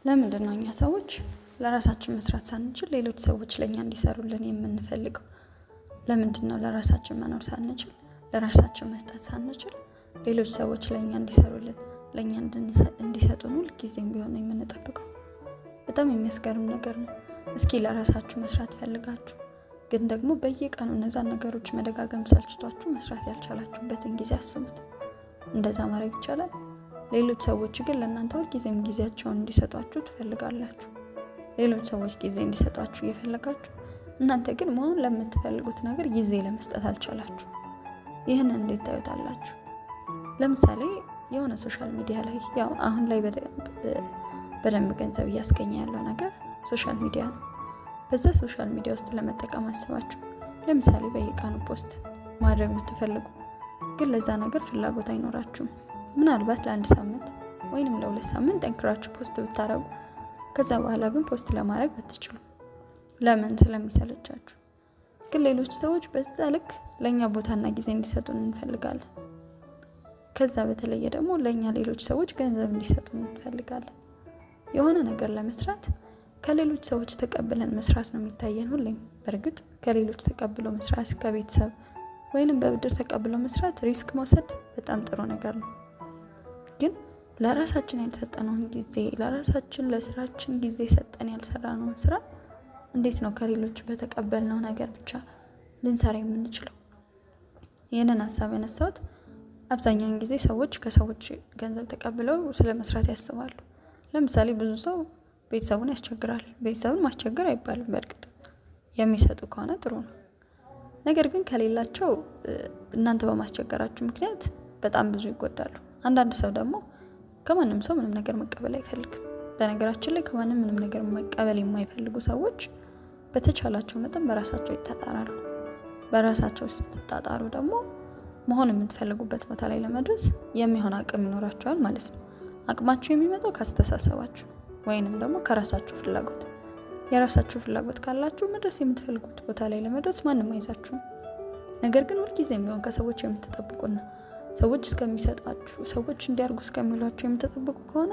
ለምንድን ነው እኛ ሰዎች ለራሳችን መስራት ሳንችል ሌሎች ሰዎች ለኛ እንዲሰሩልን የምንፈልገው? ለምንድን ነው ለራሳችን መኖር ሳንችል፣ ለራሳችን መስጠት ሳንችል ሌሎች ሰዎች ለኛ እንዲሰሩልን፣ ለኛ እንዲሰጡን ሁልጊዜም ቢሆን የምንጠብቀው? በጣም የሚያስገርም ነገር ነው። እስኪ ለራሳችሁ መስራት ፈልጋችሁ ግን ደግሞ በየቀኑ እነዛን ነገሮች መደጋገም ሰልችቷችሁ መስራት ያልቻላችሁበትን ጊዜ አስቡት። እንደዛ ማድረግ ይቻላል? ሌሎች ሰዎች ግን ለእናንተ ሁልጊዜም ጊዜያቸውን እንዲሰጧችሁ ትፈልጋላችሁ። ሌሎች ሰዎች ጊዜ እንዲሰጧችሁ እየፈለጋችሁ እናንተ ግን መሆን ለምትፈልጉት ነገር ጊዜ ለመስጠት አልቻላችሁ። ይህን እንዴት ታዩታላችሁ? ለምሳሌ የሆነ social media ላይ፣ ያው አሁን ላይ በደንብ ገንዘብ እያስገኘ ያለው ነገር social media ነው። በዛ social media ውስጥ ለመጠቀም አስባችሁ ለምሳሌ በየቀኑ post ማድረግ ብትፈልጉ ግን ለዛ ነገር ፍላጎት አይኖራችሁም። ምናልባት ለአንድ ሳምንት ወይንም ለ2 ሳምንት ጠንክራችሁ post ብታረጉ ከዛ በኋላ ግን post ለማድረግ አትችሉም። ለምን? ስለሚሰለቻችሁ። ግን ሌሎች ሰዎች በዛ ልክ ለኛ ቦታና ጊዜ እንዲሰጡን እንፈልጋለን። ከዛ በተለየ ደግሞ ለኛ ሌሎች ሰዎች ገንዘብ እንዲሰጡን እንፈልጋለን። የሆነ ነገር ለመስራት ከሌሎች ሰዎች ተቀብለን መስራት ነው የሚታየን ሁሌም። በእርግጥ ከሌሎች ተቀብሎ መስራት፣ ከቤተሰብ ወይንም በብድር ተቀብሎ መስራት፣ risk መውሰድ በጣም ጥሩ ነገር ነው። ግን ለራሳችን ያልሰጠነውን ጊዜ፣ ለራሳችን ለስራችን ጊዜ ሰጠን ያልሰራነውን ስራ እንዴት ነው ከሌሎች በተቀበልነው ነገር ብቻ ልንሰራ የምንችለው? ይህንን ሀሳብ ያነሳሁት አብዛኛውን ጊዜ ሰዎች ከሰዎች ገንዘብ ተቀብለው ስለመስራት ያስባሉ። ለምሳሌ ብዙ ሰው ቤተሰቡን ያስቸግራል። ቤተሰቡን ማስቸገር አይባልም፣ በእርግጥ የሚሰጡ ከሆነ ጥሩ ነው። ነገር ግን ከሌላቸው እናንተ በማስቸገራችሁ ምክንያት በጣም ብዙ ይጎዳሉ። አንዳንድ ሰው ደግሞ ከማንም ሰው ምንም ነገር መቀበል አይፈልግም። በነገራችን ላይ ከማንም ምንም ነገር መቀበል የማይፈልጉ ሰዎች በተቻላቸው መጠን በራሳቸው ይጣጣራሉ። በራሳቸው ስትጣጣሩ ደግሞ መሆን የምትፈልጉበት ቦታ ላይ ለመድረስ የሚሆን አቅም ይኖራቸዋል ማለት ነው። አቅማችሁ የሚመጣው ካስተሳሰባችሁ ወይንም ደግሞ ከራሳችሁ ፍላጎት። የራሳችሁ ፍላጎት ካላችሁ መድረስ የምትፈልጉት ቦታ ላይ ለመድረስ ማንም አይዛችሁም። ነገር ግን ሁልጊዜም ቢሆን ከሰዎች የምትጠብቁና ሰዎች እስከሚሰጧችሁ፣ ሰዎች እንዲያርጉ እስከሚሏችሁ የምትጠብቁ ከሆነ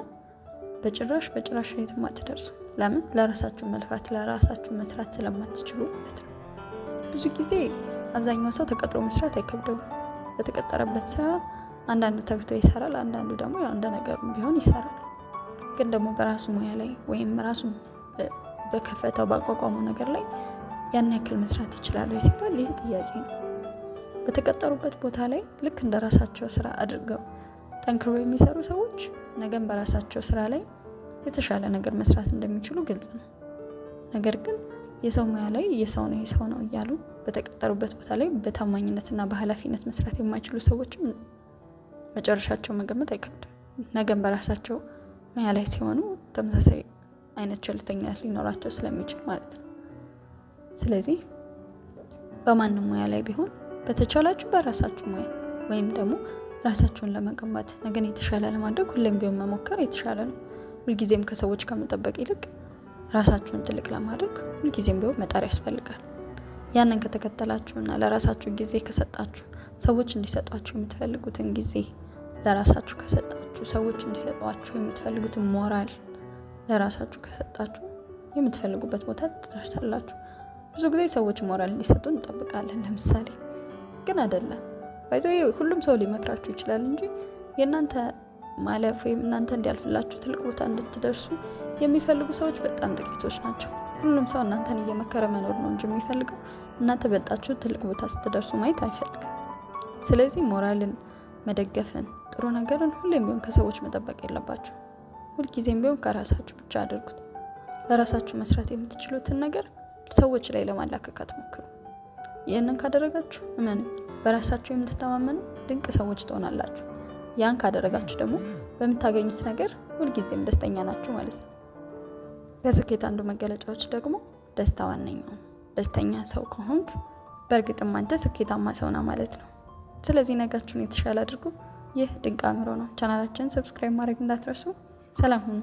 በጭራሽ በጭራሽ የትም አትደርሱ። ለምን? ለራሳችሁ መልፋት፣ ለራሳችሁ መስራት ስለማትችሉ ማለት ነው። ብዙ ጊዜ አብዛኛው ሰው ተቀጥሮ መስራት አይከብደውም። በተቀጠረበት ስራ አንዳንዱ ተግቶ ይሰራል፣ አንዳንዱ ደግሞ ያው እንደ ነገሩም ቢሆን ይሰራል። ግን ደግሞ በራሱ ሙያ ላይ ወይም ራሱ በከፈተው ባቋቋመው ነገር ላይ ያን ያክል መስራት ይችላል ወይ ሲባል ይህ ጥያቄ ነው። በተቀጠሩበት ቦታ ላይ ልክ እንደ ራሳቸው ስራ አድርገው ጠንክሮ የሚሰሩ ሰዎች ነገም በራሳቸው ስራ ላይ የተሻለ ነገር መስራት እንደሚችሉ ግልጽ ነው። ነገር ግን የሰው ሙያ ላይ የሰው ነው የሰው ነው እያሉ በተቀጠሩበት ቦታ ላይ በታማኝነትና በኃላፊነት መስራት የማይችሉ ሰዎችም መጨረሻቸው መገመት አይከብድም። ነገም በራሳቸው ሙያ ላይ ሲሆኑ ተመሳሳይ አይነት ቸልተኝነት ሊኖራቸው ስለሚችል ማለት ነው። ስለዚህ በማንም ሙያ ላይ ቢሆን በተቻላችሁ በራሳችሁ ሙያ ወይም ደግሞ ራሳችሁን ለመገንባት፣ ነገን የተሻለ ለማድረግ ሁሌም ቢሆን መሞከር የተሻለ ነው። ሁልጊዜም ከሰዎች ከመጠበቅ ይልቅ ራሳችሁን ትልቅ ለማድረግ ሁልጊዜም ቢሆን መጣር ያስፈልጋል። ያንን ከተከተላችሁና ለራሳችሁ ጊዜ ከሰጣችሁ፣ ሰዎች እንዲሰጧችሁ የምትፈልጉትን ጊዜ ለራሳችሁ ከሰጣችሁ፣ ሰዎች እንዲሰጧችሁ የምትፈልጉትን ሞራል ለራሳችሁ ከሰጣችሁ የምትፈልጉበት ቦታ ትደርሳላችሁ። ብዙ ጊዜ ሰዎች ሞራል እንዲሰጡ እንጠብቃለን ለምሳሌ፣ ግን አይደለም። By the way ሁሉም ሰው ሊመክራችሁ ይችላል እንጂ የእናንተ ማለፍ ወይም እናንተ እንዲያልፍላችሁ፣ ትልቅ ቦታ እንድትደርሱ የሚፈልጉ ሰዎች በጣም ጥቂቶች ናቸው። ሁሉም ሰው እናንተን እየመከረ መኖር ነው እንጂ የሚፈልገው እናንተ በልጣችሁ ትልቅ ቦታ ስትደርሱ ማየት አይፈልግም። ስለዚህ ሞራልን፣ መደገፍን፣ ጥሩ ነገርን ሁሌም ቢሆን ከሰዎች መጠበቅ የለባችሁ። ሁልጊዜም ቢሆን ከራሳችሁ ብቻ አድርጉት። ለራሳችሁ መስራት የምትችሉትን ነገር ሰዎች ላይ ለማላከክ አትሞክሩ። ይህንን ካደረጋችሁ እመኑ፣ በራሳችሁ የምትተማመኑ ድንቅ ሰዎች ትሆናላችሁ። ያን ካደረጋችሁ ደግሞ በምታገኙት ነገር ሁልጊዜም ደስተኛ ናችሁ ማለት ነው። ከስኬት አንዱ መገለጫዎች ደግሞ ደስታ ዋነኛው። ደስተኛ ሰው ከሆንክ በእርግጥም አንተ ስኬታማ ሰው ነህ ማለት ነው። ስለዚህ ነጋችሁን የተሻለ አድርጉ። ይህ ድንቅ አእምሮ ነው። ቻናላችንን subscribe ማድረግ እንዳትረሱ። ሰላም ሁኑ።